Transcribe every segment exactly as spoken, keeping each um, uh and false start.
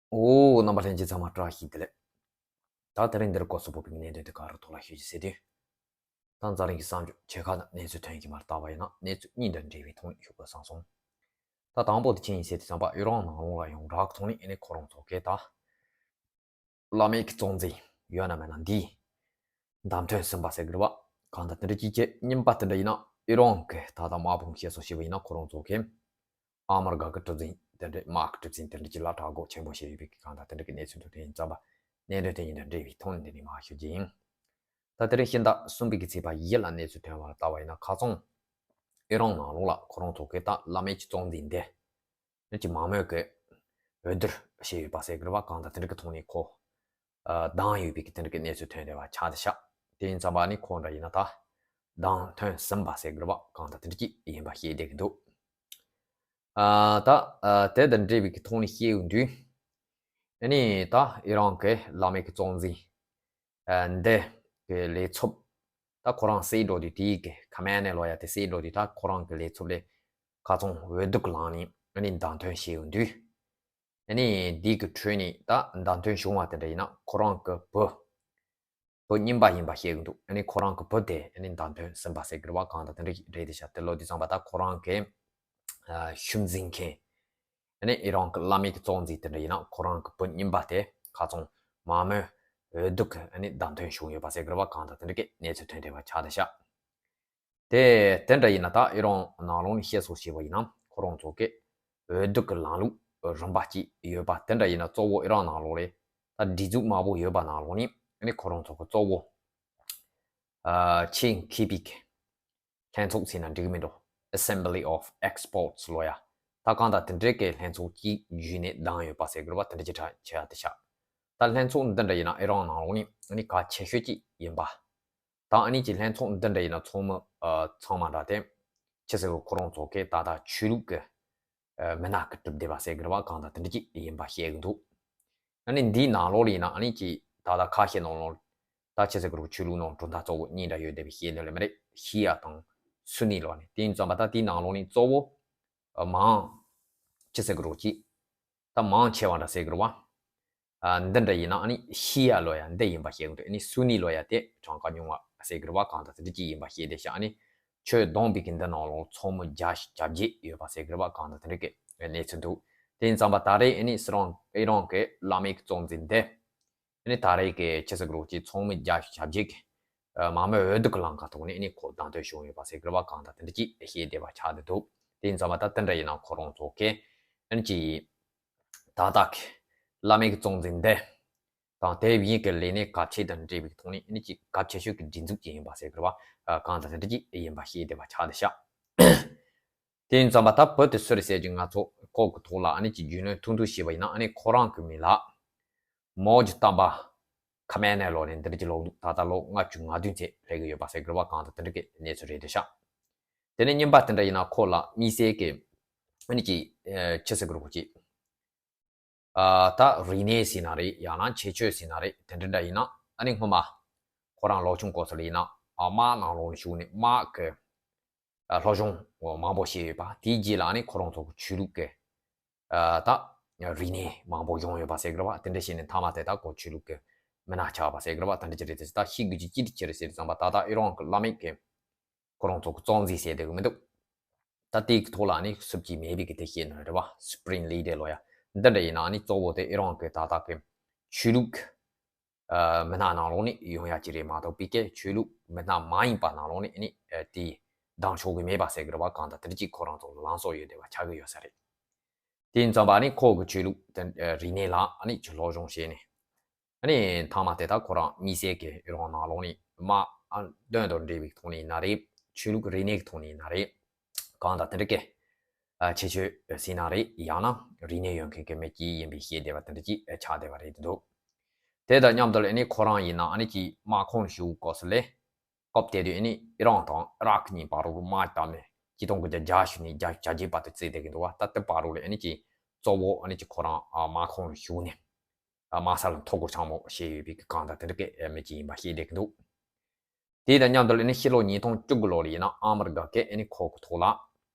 ཨོ། རྣམ་པ་ལྷན་རྒྱས་ཚང་མ་བཀྲ་ཤིས་བདེ་ལེགས། ད་དེ་རིང་འདིར་སྐོར་སོགས་པོ་པའི་གནད་དོན་དེ་ག་རུ་ཐོག་ལ་ཤོད་ཀྱི་ཟེར་དུས། ད་འཛམ་གླིང་གི་གསར་འགྱུར་ཆེ་ཁག་དང་གནས་ཚུལ་ཐོན་གྱི་མར་བལྟ་བ་ཡིན་ན་གནས་ཚུལ་གཉིས་དང་འབྲེལ་བའི་ཐོག་ནས་ཞུ་དགོས་བསམ་སོང་། ད་དང་པོ་དེ་ཅི་ཡིན་ཟེར་དུས་ཙམ་པ་ཨི་རན་ནང་ལོགས་ལ་ཡོང་རག་ཐོག་ནས་ཨ་ནི་ཁོ་རང་ཚོ་གས་ད། བླ་མེད་ཀྱི་གཙོ་འཛིན་ཡོད་ན་མེད་ན་འདིས་བདམས་ཐོན་ཟིན་པ་ཟེར་གི་རེད་བ། གང་ལྟར་དེ་འདྲ་ཅིག་བྱས་རྙིང་པ་དེ་འདྲ་ཡིན་ན་ཨི་རན་གྱི་ད་ལྟ་དམག་དཔུང་བཤད་སྲོལ་ཞིག་ཡིན་ན་ཁོ་རང་ཚོ་གིས་ཨ་མི་རི་ཀ་གི་གྲུ་གཟིངས་དེ་འདྲ་དམག་གི་གྲུ་གཟིངས་དེ་འདྲ་ཅིག་ལ་དྲག་རྒོལ་ཆེན་པོ་བྱས་ཡོད་པའི་གང་ལྟར་དེ་འདྲ་གི་གནས་ཚུལ་འདུག་དེ་ཡིན་ཙམ་པ་གནད་དོན་དེ་ཡིན་དང་འབྲེལ་བའི་ཐོག་ནས་འདི་ནས་མར་ཞུ་རྒྱུ་ཡིན། ད་དེ་རིང་ཕྱི་ཟླ་གསུམ་པའི་གི་ཚེས་པ་བཞི་ལ་གནས་ཚུལ་ཐོན་པར་བལྟ་བ་ཡིན་ན་ཁ་སང་ཨི་རན་ནང་ལོགས་ལ་ཁོ་རང་ཚོ་གིས་ད་བླ་མེད་ཀྱི་གཙོ་འཛིན་དེ། ནི་ཀྱི་མང་མོས་ཀྱི་འོས་བསྡུར་བྱས་ཡོད་པ་ཟེར་གི་རེད་བ། གང་ལྟར་དེ་འདྲ་གི་ཐོག་ནས་ཁོ་ཨ་བདམས་ཡོད་པའི་གི་དེ་འདྲ་གི་གནས་ཚུལ་ཐོན་བསྡད་པ་ཆགས་བསྡད་ཤག་དེ་ཡིན་ཙམ་པ་ནི་ཁོ་འདྲ་ཡིན་ན་ད་བདམས་ཐོན་ཟིན་པ་ཟེར་གི་རེད་བ། གང་ལྟར་དེ་འདྲ་ཅིག་ཡིན་པ་ཤེས་བསྡད་གི་འདུག་ཨ་ད་ཨ་དེ་དང་འབྲེལ་བའི་གི་ཐོག་ནས་བཤད་ཡོང་དུས། ཨ་ནི་ད་ཨི་རན་གྱི་བླ་མེད་ཀྱི་གཙོ་འཛིན་ཨ་འདི་གི་ལས་ཚབ་ད་ཁོ་རང་བསད་འགྲོ་དུས་དེའི་གི་ཁ་མ་ནེ་ལོ་ཡ་དེ་བསད་འགྲོ་དུས་ད་ཁོ་རང་གི་ལས་ཚབ་ལས་ཁ་ཚོང་འོས་བསྡུ་གི་ལངས་ནས་ཨ་ནི་བདམས་ཐོན་བྱས་ཡོང་དུས། ཨ་ནི་འདི་གི་ཁྲོད་ནས་ད་བདམས་ཐོན་བྱུང་བ་དེ་འདྲ་ཡིན་ན་ཁོ་རང་གི་བུ་བུ་རྙིང་པ་ཡིན་པ་བཤད་གི་འདུག་ཨ་ནི་ཁོ་རང་གི་བུ་དེ་ཨ་ནི་བདམས་ཐོན་ཟིན་པ་ཟེར་གི་རེད་བ། གང་ལྟར་དེ་འདྲ་རེད་དེ་ཤག་དེ་ལོ་དུས་ཙམ་པ་ད་ཁོ་རང་གི་ཨ་ཤུལ་འཛིན་མཁན་ཨ་ནི་ཨི་རན་གི་བླ་མེད་ཀྱི་གཙོ་འཛིན་དེ་འདྲ་ཡིན་ན་ཁོ་རང་གི་བུ་རྙིང་པ་དེ་ཁ་ཚོང་མང་མོས་འོས་བསྡུ་གི་ཨ་ནི་བདམས་ཐོན་བྱུང་ཡོད་པ་ཟེར་གི་རེད་བ། གང་ལྟར་དེ་འདྲ་གི་གནས་ཚུལ་ཐོན་བསྡད་པ་ཆགས་བསྡད་ཤག་དེ་དེ་འདྲ་ཡིན་ན་ད་ཨི་རན་ནང་ལོགས་ནས་བཤད་སྲོལ་བྱས་པ་ཡིན་ན་ཁོ་རང་ཚོ་གི་འོས་བསྡུ་གི་ལམ་ལུགས་རིམ་པ་གཅིག་ཡོད་པ་དེ་འདྲ་ཡིན་ན་གཙོ་བོ་ཨི་རན་ནང་ལོགས་ལ་ད་སྒྲིག་འཛུགས་མང་པོ་ཡོད་པ་ནང་ལོགས་ནས་ཨ་ནི་ཁོ་རང་ཚོ་གི་གཙོ་བོ་ཨ་ཆེད་མཁས་པའི་ལྷན་ཚོགས་ཟེར་ན་འགྲིག་གི་མི་འགྲོ། Assembly of Experts ལོ་ཡ། ད་གང་ལྟར་དེ་འདྲའི་གི་ལྷན་ཚོགས་གཅིག་བརྒྱུད་ནས་བདམས་ཡོད་པ་ཟེར་གི་རེད་བ། དེ་འདྲ་ཅིག་ཆགས་བྱས་ཡ་དེ་ཤག་ད་ལྷན་ཚོགས་འདི་འདྲ་ཡིན་ན་ཨི་རན་ནང་ལོགས་ནས་ཨ་ནི་གལ་ཆེ་ཤོས་ཅིག་ཡིན་པ། ད་ཨ་ནི་ཀྱི་ལྷན་ཚོགས་འདི་འདྲ་ཡིན་ན་ཚོགས་མི་ཨ་ཚང་མ་འདྲ་དེ་ཆི་ཟེར་གི་ཁོ་རང་ཚོ་གི་ད་ལྟ་ཆོས་ལུགས་ཀྱི་ཨ་མི་སྣ་གི་གྲུབ་བསྡད་པ་ཟེར་གི་རེད་བ། གང་ལྟར་དེ་འདྲ་ཅིག་ཡིན་པ་བཤད་གི་འདུག་ཨ་ནི་འདིའི་ནང་ལོགས་ལ་ཡིན་ན་ཨ་ནི་ཀྱི་ད་ལྟ་ཁ་ཤས་ནང་ལོགས་ད་ཆི་ཟེར་གི་རེད། ཆོས་ལུགས་ནང་གྲུབ་མཐའ་གཙོ་བོ་གཉིས་འདྲ་ཡོད་བསྡད་པའི་བཤད་དོན་ལ་མི་རེད། ཤི་ཡ་དང་སུ་ནི་ལོ་ནི་དེ་ཡིན་ཙམ་པ་ད་དེའི་ནང་ལོགས་ནི་གཙོ་བོ་ཨ་མང་ཆི་ཟེར་གི་རེད། ཀྱི་ད་མང་ཆེ་བ་འདྲ་ཟེར་གི་རེད་བ། ཨ་འདི་འདྲ་ཡིན་ན་ཨ་ནི་ཤི་ཡ་ལོ་ཡ་འདི་ཡིན་པ་བཤད་གི་འདུག་ཨ་ནི་སུ་ནི་ལོ་ཡ་དེ་གྲངས་ཀ་ཉུང་བ་ཟེར་གི་རེད་བ། གང་ལྟར་དེ་འདྲ་ཅིག་ཡིན་པ་བཤད་བསྡད་ཤག་ཨ་ནི་ཆོས་བདམས་པའི་གི་འདི་ནང་ལོགས་ཚོགས་མི་བརྒྱ་ཞིག་བརྒྱ་བརྒྱད་ཡོད་པ་ཟེར་གི་རེད་བ། གང་ལྟར་དེ་འདྲ་གི་གནས་ཚུལ་འདུག་དེ་ཡིན་ཙམ་པ་ད་རེས་ཨ་ནི་སི་རང་ཨི་རན་གི་བླ་མེད་ཀྱི་གཙོ་འཛིན་འདི་ཨ་ནི་ད་རེས་ཀྱི་ཆི་ཟེར་གི་རེད། ཀྱི་ཚོགས་མི་བརྒྱ་ཞིག་བརྒྱ་བརྒྱད་ཀྱི་ཨ་མང་མོས་འོས་བསྡུ་གི་ལམ་ཁ་ཐོག་ནས་ཨ་ནི་ཁོ་བདམས་ཐོན་བྱུང་ཡོད་པ་ཟེར་གི་རེད་བ། གང་ལྟར་དེ་འདྲ་ཅིག་བཤད་བསྡད་པ་ཆགས་བསྡད་འདུག་དེ་ཡིན་ཙམ་པ་ད་དེ་འདྲ་ཡིན་ན་ཁོ་རང་ཚོ་གི་ཨ་ནི་ཀྱི་ད་ལྟ་གི་བླ་མེད་ཀྱི་གཙོ་འཛིན་འདི་དང་དེ་བཞིན་གྱི་ལས་གནས་གལ་ཆེ་དང་འབྲེལ་བའི་ཐོག་ནས་ཨ་ནི་ཀྱི་གལ་ཆེ་ཤོས་ཀྱི་སྒྲིག་འཛུགས་ཅིག་ཡིན་པ་ཟེར་གི་རེད་བ། ཨ་གང་ལྟར་དེ་འདྲ་ཅིག་ཡིན་པ་བཤད་བསྡད་པ་ཆགས་བསྡད་ཤག་དེ་ཡིན་ཙམ་པ་ད་བོད་དེ་སུ་རེད་ཟེར་གྱི་ང་ཚོ་སྐོར་གྱི་ཐོག་ལ་ཨ་ནི་ཀྱི་རྒྱུས་ལོན་ཐུང་ཐུང་བྱས་པ་ཡིན་ན་ཨ་ནི་ཁོ་རང་གི་མིང་ལ་མའོ་ཀྱི་བསྟན་པ་ཁ་མ་ནེ་ལོ་ནས་འདི་འདྲ་ཅིག་ལོག་འདུག་ད་ལྟ་ལོ་ལྔ་བཅུ་ང་བདུན་ཙམ་སླེབས་ཀྱི་ཡོད་པ་ཟེར་གི་རེད་བ། གང་ལྟར་དེ་འདྲ་གི་གནས་ཚུལ་རེད་འདུག་ཤག་དེ་ནས་རྙིང་པ་དེ་འདྲ་ཡིན་ན་ཁོ་ལ་དམིགས་བསལ་གྱི་ཨ་ནི་ཀྱི་ཨ་ཆི་ཟེར་གི་རེད། ཀྱི་ཨ་ད་རིག་གནས་ཟེར་ན་རེད། ཡང་ན་ཁྱད་ཆོས་ཟེར་ན་རེད། དེ་འདྲ་འདྲ་ཡིན་ན་ཨ་ནི་སྔོན་མ་ཁོ་རང་ལོ་ཆུང་སྐབས་སུ་ལ་ཡིན་ན་ཨ་དམག་ནང་ལོགས་ནས་ཞུགས་ནས་དམག་གི་ཨ་སློབ་སྦྱོང་མང་པོ་བྱས་ཡོད་པ། དེའི་རྗེས་ལ་ཨ་ནི་ཁོ་རང་ཚོ་གི་ཆོས་ལུགས་ཀྱི་ཨ་ད་རིག་གནས་མང་པོ་སྦྱོང་ཡོད་པ་ཟེར་གི་རེད་བ། དེ་འདྲ་བྱས་ནས་མཐའ་མ་དེ་ད་ཁོ་ཆོས་ལུགས་ཀྱི་མི་སྣ་ཆགས་པ་ཟེར་གི་རེད་བ། དེ་འདྲ་ཅིག་རེད་དེ། ད་ཤེས་དགོས་ཀྱི་ཅི་རིགས་ཅི་རེད་ཟེར་དུས་ཙམ་པ་ད་ལྟ་ཨི་རན་གྱི་བླ་མེད་ཀྱི་ཁོ་རང་ཚོ་གི་གཙོ་འཛིན་ཟེར་བསྡད་གི་མི་འདུག་ད་དེའི་ཐོག་ལ་ནི་སུབ་ཀྱི་མེད་པའི་གི་དེ་ཤེས་ན་རེད་བ། Supreme Leader ལོ་ཡ། འདི་འདྲ་ཡིན་ན་ནི་གཙོ་བོ་དེ་ཨི་རན་གི་ད་ལྟ་གི་ཆོས་ལུགས་ཨ་མི་སྣ་ནང་ལོགས་ནས་ཡོང་ཡ་ཅིག་རེད་མ་གཏོགས་པའི་གི་ཆོས་ལུགས་མི་སྣ་མ་ཡིན་པ་ནང་ལོགས་ནས་ནི་ཨ་དེ་བདམས་ཆོག་གི་མེད་པ་ཟེར་གི་རེད་བ། གང་ལྟར་དེ་འདྲ་ཅིག་ཁོ་རང་ཚོ་ལ་ལངས་སོགས་ཡོད་བསྡད་པ་ཆགས་གི་ཡོད་ས་རེད། དེ་ཡིན་ཙམ་པ་ནི་ཁོ་གི་ཆོས་ལུགས་དེ་ཨ་རིག་གནས་ལ་ཨ་ནི་ཅིག་སློབ་སྦྱོང་བྱས་ནས། ཨ་ནི་མཐའ་མ་དེ་ད་ཁོ་རང་དམིགས་བསལ་གྱི་ཨི་རན་ནང་ལོགས་ནས་དམག་ཨ་དོན་དང་འབྲེལ་བའི་ཐོག་ནས་ཡིན་ན་རེད། ཆོས་ལུགས་རིག་གནས་ཀྱི་ཐོག་ནས་ཡིན་ན་རེད། གང་དང་དེ་འདྲ་གི་ཨ་ཁྱད་ཆོས་ཟིན་ན་རེད། ཡང་ན་རིག་གནས་ཡོད་མཁན་གྱི་མི་གཅིག་ཡིན་པའི་ཤེས་བསྡད་པ་དེ་འདྲ་ཅིག་ཨ་ཆགས་བསྡད་པ་རེད་འདུག་དེ་དང་མཉམ་དུ་ལ་ཨ་ནི་ཁོ་རང་ཡིན་ན་ཨ་ནི་ཅིག་དམག་ཁོངས་ཞུགས་སྐབས་སུ་ལས་སྐབས་དེ་དུས་ཨ་ནི་ཨི་རན་དང་ཨི་རག་གཉིས་བར་དུ་དམག་བཏང་ནས་ཆིག་སྟོང་དགུ་བརྒྱ་བརྒྱད་ཅུ་ནས་བརྒྱད་ཅུ་གྱ་བརྒྱད་བར་དུ་བརྩིས་བསྡད་ཀྱི་འདུག་བ། ད་དེ་བར་དུ་ལ་ཨ་ནི་ཅིག་གཙོ་བོ་ཨ་ནི་ཅིག་ཁོ་རང་ཨ་དམག་ཁོངས་ཞུགས་ནས། དམག་ས་ལ་ཐོ་འགོད་ཚང་མ་བྱས་ཡོད་པའི་གང་ལྟར་དེ་འདྲ་གི་མི་གཅིག་ཡིན་པ་ཤེས་བསྡད་ཀྱི་འདུག་དེ་དང་མཉམ་དུ་ལ་ནི་ཕྱི་ལོ་ཉིས་སྟོང་བཅུ་དགུ་ལོ་ལ་ཡིན་ན་ཨ་མི་རི་ཀ་གིས་ཨ་ནི་ཁོ་གི་ཐོག་ལ་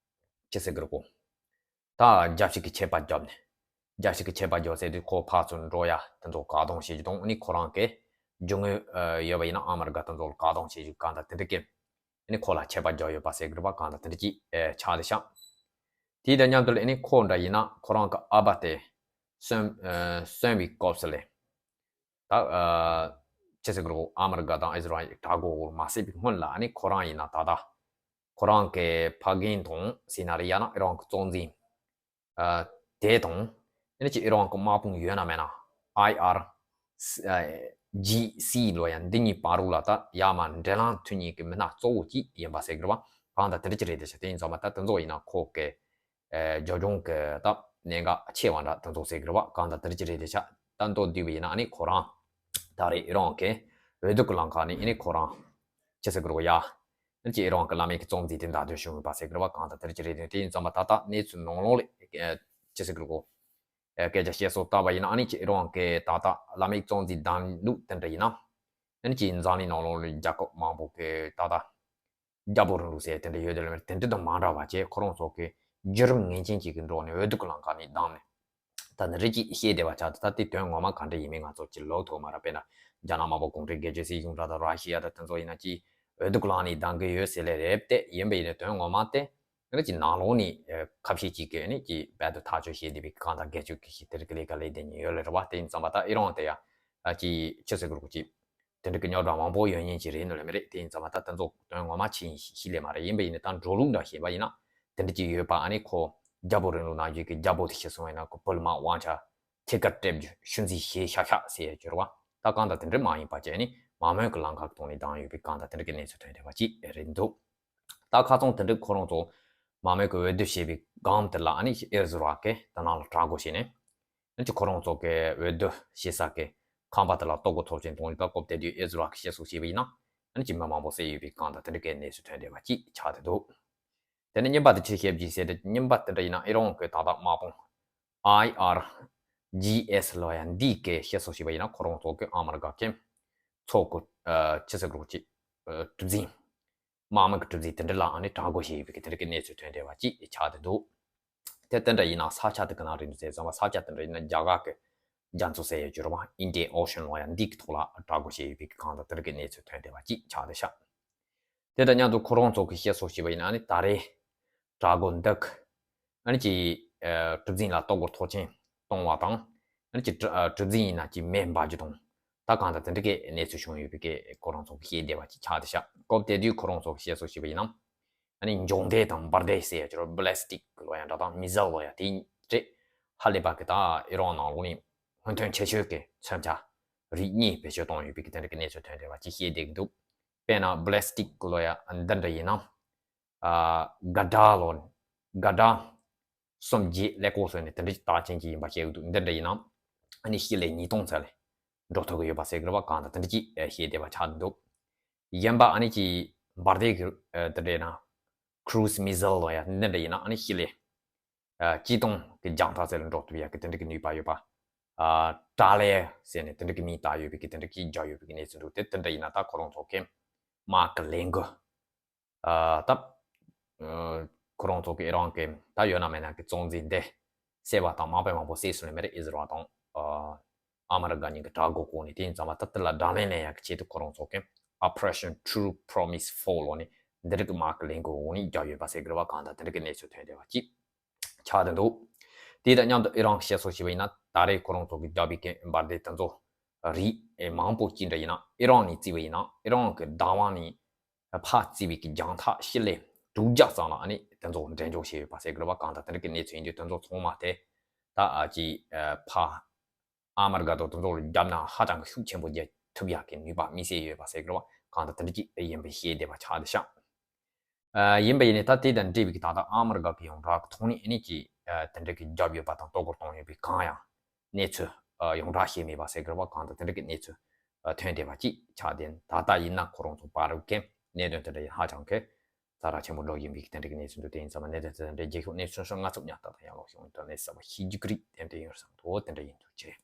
ཅི་ཟེར་གི་རེད་གོ། ད་རྒྱལ་སྤྱི་གི་ཆད་པ་བརྒྱབ་ནས་ རྒྱལ་སྤྱི་གི་ཆད་པ་འཇོག་ཟེར་དུས་ཁོ་ཕར་ཚུར་འགྲོ་ཡ་དེ་ཚོ་བཀག་སྡོམ་བྱེད་རྒྱུ་དང་ཨ་ནི་ཁོ་རང་གི་རྒྱུ་དངོས་ཡོད་པ་ཡིན་ན་ཨ་མི་རི་ཀ་དེ་ཚོ་ལ་བཀག་སྡོམ་བྱེད་རྒྱུ་གང་དང་དེ་འདྲ་གི་ཨ་ནི་ཁོ་ལ་ཆད་པ་འཇོག་ཡོད་པ་ཟེར་གི་རེད་པ། གང་དང་དེ་འདྲ་ཅིག་ཆགས་བསྡད་ཤག་དེ་དང་མཉམ་དུ་ལ་ཨ་ནི་ཁོ་འདྲ་ཡིན་ན་ཁོ་རང་གི་ཨ་ཕ་དེ་གསོན་གསོན་པའི་སྐབས་སུ་ལས། ད་ཅི་ཟེར་དགོས་རེད། ཨ་མི་རི་ཀ་དང་ཨི་ཟི་རལ་དགྲ་འགོག་མ་བྱས་པའི་སྔོན་ལ་ཨ་ནི་ཁོ་རང་ཡིན་ན་ད་ལྟ་ཁོ་རང་གི་ཕ་རྒན་དང་ཟེར་ན་རེད། ཡང་ན་ཨི་རན་གྱི་གཙོ་འཛིན་དེ་དང་ཨ་ནི་ཅི་ཨི་རན་གྱི་དམག་དཔུང་ཡོད་ན་མེད་ན་ཨའི་ཨར་ཇི་སི་ལོ་ཡང་འདི་གཉིས་བར་རུ་ལ་ད་ཡར་མར་འབྲེལ་ལམ་མཐུད་མཁན་གྱི་མི་སྣ་གཙོ་བོ་གཅིག་ཡིན་པ་ཟེར་གི་རེད་པ། གང་དང་དེ་འདྲ་ཅིག་རེད་དེ་ཤག་དེ་ཡིན་ཙང་མ་ད་དེ་ཚོ་ཡིན་ན་ཁོ་གི་ཨེ་རྒྱབ་ལྗོངས་ཀྱི་ད་གནད་འགག་ཆེ་བ་འདྲ་དེ་ཚོ་ཟེར་གི་རེད་པ། གང་དང་དེ་འདྲ་ཅིག་རེད་དེ་ཤག་ད་མདོར་བསྡུས་པ་ཡིན་ན་ཨ་ནི་ཁོ་རང་ད་རེས་ཨི་རན་གྱི་འོས་བསྡུ་གི་ལམ་ཁ་ནས་ཨ་ནི་ཁོ་རང་ཅི་ཟེར་གི་རེད་ཡ། ཨ་ནི་ཅི་ཨི་རན་གྱི་བླ་མེད་ཀྱི་གཙོ་འཛིན་དེ་མདའ་དོན་བྱུང་ཡོད་པ་ཟེར་གི་རེད་པ། གང་དང་དེ་འདྲ་ཅིག་རེད་དེ་དེ་ཡིན་ཙང་མ་ད་ལྟ་གནས་ཚུལ་ནང་ལོགས་ལ་ཨེ་ཅི་ཟེར་གི་རེད་གོ། ཨེ་སྐད་ཆ་བཤད་སྲོལ་ལྟར་བ་ཡིན་ན་ཨ་ནི་ཅི་ཨི་རན་གྱི་ད་ལྟ་བླ་མེད་གཙོ་འཛིན་ལྡན་ལུགས་དེ་འདྲ་ཡིན་ན་ཨ་ནི་ཅི་འཛམ་གླིང་ནང་ལོགས་ལ་རྒྱལ་ཁབ་མང་པོ་གི་ད་ལྟ་རྒྱལ་པོ་རིང་ལུགས་ཟེར་དེ་འདྲ་ཡོད་དེ་ལ་མེད་དེ་འདྲ་དང་མ་འདྲ་བ་བྱས་ཁོ་རང་ཚོ་གི་བརྒྱུད་རིམ་ངེས་ཅན་ཅིག་གི་འགྲོ་ནས་འོས་བསྡུ་གི་ལམ་ཁ་ནས་བདམས་ནས་ད་ནི་རིགས་ཀྱིས་བཤད་བསྡད་པ་ཆགས་ཏེ་ད་དེ་དོན་ངོ་མ་ག་འདྲ་ཡིན་མིན་ང་ཚོ་ཅི་ལོག་ཐུབ་མ་རེད། དཔེར་ན་རྒྱ་ནག་དམར་པོ་གུང་ཁྲན་སྒེར་གཅོད་སྲིད་གཞུང་འདྲ་དང་ར་ཤི་ཡ་དང་དེ་ཚོ་ཡིན་ན་ཅི་འོས་བསྡུ་གི་ལམ་ནས་བདམས་གི་ཡོད་ཟེར་ལེ་རེད་དེ་ཡིན་པ་ཡིན་ན་དོན་ངོ་མ་དེ་ནི་ཅི་ནང་ལོགས་ནས་ཁ་ཤས་ཅིག་གིས་ནི་ཅི་རྦད་དེ་ཐག་གཅོད་བྱས་བསྡད་པའི་གང་དང་སྒེར་གཅོད་ཀྱི་ཞིག་དེ་རིགས་ཀྱི་ལས་ཀ་ལས་བསྡད་ཉེན་ཡོད་ལེ་རེད་བ། དེ་ཡིན་ཙང་མ་ད་ཨི་རན་དེ་ཡ་ཅི་ཅི་ཟེར་དགོས་རེད་གོ་ཅི། དེ་འདྲ་གི་རྙོག་དྲ་མང་པོ་ཡོད་མཁན་ཅིག་རེད་འདོད་ལེ་མི་རེད། དེ་ཡིན་ཙང་མ་ད་དེ་ཚོ་དོན་ངོ་མ་ཆེ་ཤེས་ལེ་མ་རེད། ཡིན་པ་ཡིན་ནི་ད་འགྲོ་ལུགས་འདྲ་བཤད་པ་ཡིན་ན་དེ་འདྲ་ཅིག་ཡོད་པ། ཨ་ནི་ཁོ་རྒྱལ་པོ་རིང་ལུགས་ནང་བཞིན་གི་རྒྱལ་པོ་དེ་ཤི་སོང་བ་ཡིན་ན་ཁོ་བོད་དམག་དབང་ཆ་ཐད་ཀར་སྤྲད་རྒྱུ་ཤུལ་འཛིན་བྱས་ཤག་ཤག་ཟེར་ཡ་གྱུར་བ། ད་གང་ལྟར་དེ་འདྲ་མ་ཡིན་པ་བྱས་ནི་མང་མོས་ཀྱི་ལམ་ཁ་གི་ཐོག་ནས་བདམས་ཡོད་པའི་གང་ལྟར་དེ་འདྲ་གི་གནས་ཚུལ་ཐོན་བསྡད་པ་ཅིག་རེད་འདུག་ད་ཁ་སང་དེ་འདྲ་ཁོ་རང་ཚོ་མང་མོས་ཀྱི་འོས་བསྡུ་བྱས་པའི་སྒང་དེ་ལ་ཨ་ནི་ཨི་ཟི་རལ་གྱིས་དེ་ནང་ལ་དྲག་རྒོལ་བྱས་ནས། ཨ་ནི་ཁོ་རང་ཚོ་གི་འོས་བསྡུ་བྱེད་ས་གི་ཁང་པ་དེ་ལ་གཏོར་རྒོལ་ཚབས་ཆེན་གཏོང་ཡོད་པ་སྐབས་དེ་དུས་ཨི་ཟི་རལ་གྱིས་བཤད་སྲོལ་བྱས་པ་ཡིན་ན་ཨ་ནི་ཅི་མི་མང་པོ་བསད་ཡོད་པའི་གང་དང་དེ་འདྲ་གའི་གནས་ཚུལ་ཐོན་བསྡད་པ་ཅིག་ཆགས་བསྡད་འདུག་དེ་ནས་རྙིང་པ་དེ་ཕྱིར་བཤད་རྒྱུ་ཟེར་ཏེ་རྙིང་པ་དེ་འདྲ་ཡིན་ན་ཨི་རན་གྱི་ད་ལྟ་དམག་དཔུང་ཨའི་ཨར་ཇི་ཨེས་ལོ་ཡ་འདི་གའི་བཤད་སྲོལ་བྱས་པ་ཡིན་ན་ཁོ་རང་ཚོ་གི་ཨ་མི་རི་ཀ་གི་ཚོགས་གི་ཅི་ཟེར་དགོས་ཅི་གྲུ་གཟིངས། དམག་མི་གི་གྲུ་གཟིངས་དེ་འདྲ་ལ་ཨ་ནི་དྲག་རྒོལ་བྱས་ཡོད་པའི་གི་དེ་འདྲ་གི་གནས་ཚུལ་ཐོན་བསྡད་པ་ཅིག་ཆགས་བསྡད་འདུག་དེ་དེ་འདྲ་ཡིན་ན་ས་ཆ་དེ་ག་ན་རེད་འདུག་ཟེར་ཙང་མ་ས་ཆ་དེ་འདྲ་ཡིན་ན་རྒྱ་གར་གི་རྒྱ་མཚོ་ཟེར་ཡོད་རྒྱུ་རེད་བ། Indian Ocean་ལོ་ཡ་འདི་གི་ཐོག་ལ་དྲག་རྒོལ་བྱས་ཡོད་པའི་གི་གང་དང་དེ་འདྲ་གི་གནས་ཚུལ་ཐོན་བསྡད་པ་ཅིག་ཆགས་བསྡད་ཤག་དེ་དང་མཉམ་དུ་ཁོ་རང་ཚོ་གི་བཤད་སྲོལ་བྱས་པ་ཡིན་ན་ཨ་ནི་ད་རེས་དྲག་རྒོལ་འདི་གི་ཨ་ནི་ཅི་གྲུ་གཟིངས་ལ་གཏོར་རྒོལ་ཚབས་ཆེན་གཏོང་བ་དང་ཨ་ནི་ཅི་གྲུ་གཟིངས་ཡིན་ན་ཅི་མེ་འབར་རྒྱུ་དང་ད་གང་དང་དེ་འདྲ་གི་གནས་ཚུལ་བྱུང་ཡོད་པའི་གི་ཁོ་རང་ཚོ་གི་བཤད་བསྡད་པ་ཅིག་ཆགས་བསྡད་ཤག་སྐབས་དེ་དུས་ཁོ་རང་ཚོ་གི་བཤད་སྲོལ་བྱས་པ་ཡིན་ན། ཨ་ནི་འབྱུང་ལྡན་དང་འབར་མདེལ་ཟེར་ཡ་ཅིག་རོ་བྷ་ལེ་སི་ཊིག་ལོ་ཡ་འདྲ་དང་མི་ཟེལ་ལོ་ཡ་དེ་འདྲས་ཧ་ལས་པ་གི་ད་ཨི་རན་ནང་ལོགས་ནས་སྔོན་ཐོན་ཆེ་ཤོས་ཀྱི་མཚོན་ཆ་རིགས་གཉིས་བེད་སྤྱོད་གཏོང་ཡོད་པའི་གི་དེ་འདྲ་གི་གནས་ཚུལ་ཐོན་བསྡད་པ་ཅིག་བཤད་བསྡད་ཀྱི་འདུག་དཔེར་ན་བྷ་ལེ་སི་ཊིག་ལོ་ཡ་འདི་འདྲ་ཡིན་ན་ཨ་ག་ཌ་ལོ་ག་ཌ་གསུམ་བརྒྱད་ཀླད་ཀོར་བཟོས་ནས་དེ་འདྲ་ཅིག་རྟགས་ཅན་ཅིག་ཡིན་པ་བཤད་ཀྱི་འདུག་འདི་འདྲ་ཡིན་ན་ཨ་ནི་ཤི་ལེ་ཉིས་སྟོང་ཙམ་ལས་འགྲོ་ཐུབ་ཀྱི་ཡོད་པ་ཟེར་གི་རེད་བ། གང་དང་དེ་འདྲ་ཅིག་བཤད་བསྡད་པ་ཆགས་འདུག་ཡིན་པ་ཨ་ནི་ཅི་འབར་མདེལ་གི་དེ་འདྲ་ཡིན་ན་cruise missile ལོ་ཡ་འདི་འདྲ་ཡིན་ན་ཨ་ནི་ཤི་ལེ་ཨ་སྤྱིར་བཏང་གི་རྒྱང་ཐག་ཟེར་ལ་འགྲོ་ཐུབ་ཡ་གི་དེ་འདྲ་གི་ནུས་པ་ཡོད་པ། ཨ་ཏྲ་ལེ་ཟེར་ནས་དེ་འདྲ་གི་མིང་བཏགས་ཡོད་པའི་གི་དེ་འདྲ་གི་རྒྱག་ཡོད་པའི་གི་གནས་ཚུལ་འདུག་དེ་དེ་འདྲ་ཡིན་ན་ད་ཁོ་རང་ཚོ་གི་དམག་གི་ལས་འགུལ་ཨ་ད་ཁོ་རང་ཚོ་གི་ཨི་རན་གི་ད་ཡོད་ན་མེད་ན་གི་གཙོ་འཛིན་འདི་བསད་པ་དང་མ་དཔེ་མང་པོ་བསད་སོང་ནས་མེད་རེད། ཨི་ཟི་རལ་དང་ཨ་ཨ་མི་རི་ཀ་གཉིས་ཀྱི་དྲག་རྒོལ་སྐོར་ནས་དེ་ཡིན་ཙང་མ་ད་དེ་ལ་དགྲ་ལན་ལེན་ཡག་གི་ཆེད་དུ་ཁོ་རང་ཚོ་གི་Operation True Promise Four ལོ་ནས་འདི་རིགས་ཀྱི་དམག་གི་ལས་འགུལ་འོག་ནས་རྒྱག་ཡོད་པ་ཟེར་གི་རེད་བ། གང་ལྟར་དེ་འདྲ་གི་གནས་ཚུལ་ཐོན་བསྡད་པ་ཅིག་ཆགས་བསྡད་འདུག་དེ་དང་མཉམ་དུ་ཨི་རན་གྱི་བཤད་སྲོལ་བྱས་པ་ཡིན་ན་ད་རེས་ཁོ་རང་ཚོ་གི་རྒྱག་པའི་གི་འབར་མདེལ་དེ་ཚོ་རིགས་མང་པོ་ཅིག་འདྲ་ཡིན་ན་ཨི་རན་ནས་བརྩིས་པ་ཡིན་ན་ཨི་རན་གྱི་བདག་དབང་ནས་ཕར་བརྩིས་པའི་གི་རྒྱང་ཐག་ཤི་ལེ་དྲུག་བརྒྱ་ཙམ་ལ་ཨ་ནི་དེ་ཚོ་འགྲེམས་འཇོག་བྱས་ཡོད་པ་ཟེར་གི་རེད་བ། གང་ལྟར་དེ་འདྲ་གི་གནས་ཚུལ་ཡིན་དུས་དེ་ཚོ་ཚང་མ་དེ་ད་ཨ་ཅི་ཕ་ཨ་མི་རི་ཀ་དང་དེ་ཚོ་ལ་རྒྱབ་ན་ཧ་ཅང་གི་ཤུགས་ཆེན་པོ་རྒྱག་ཐུབ་ཡག་གི་ནུས་པ་མི་སེར་ཡོད་པ་ཟེར་གི་རེད་བ། གང་ལྟར་དེ་འདྲ་ཅིག་ཡིན་པའི་ཤེས་བདེ་བ་ཆགས་བསྡད་ཤག་ཨ་ཡིན་པ་ཡིན་ནའི་ད་དེ་དང་འབྲེལ་བའི་གི་ད་ལྟ་ཨ་མི་རི་ཀ་གི་ཡོངས་གྲགས་ཀྱི་ཐོག་ནས་ཨ་ནི་ཅི་ཨ་དེ་འདྲ་གི་རྒྱབ་ཡོད་པ་དང་གཏོར་རྒོལ་གཏོང་ཡོད་པའི་གང་ཡང་གནས་ཚུལ་ཨ་ཡོངས་གྲགས་ཤེས་མེད་པ་ཟེར་གི་རེད་བ། གང་ལྟར་དེ་འདྲ་གི་གནས་ཚུལ་ཨ་ཐོན་བསྡད་པ་ཅིག་ཆགས་བསྡད། ད་ལྟ་ཡིན་ན་ཁོ་རང་ཚོ་བར་གི་གནད་དོན་དེ་འདྲ་ཡིན་ཧ་ཅང་གི་ཛ་དྲག་ཆེན་པོ་འགྲོ་བཞིན་པའི་གི་དེ་འདྲ་གི་གནས་ཚུལ་འདུག་དེ་ཡིན་ཙང་མ་གནད་དོན་དེ་འདྲ་རྒྱལ་ཁབ་གནས་ཚུལ་སོགས་ང་ཚོ་ཉག་ཏག་ཏག་ཡང་ལོག་བྱུང་དོན་ནས་གསར་པ་ཤེས་རྒྱུ་གི་རིགས་ཏན་ཏན་ཡོད་བསམ་ཐོག་དེ་འདྲ་ཡིན་འདུག་ཅེས།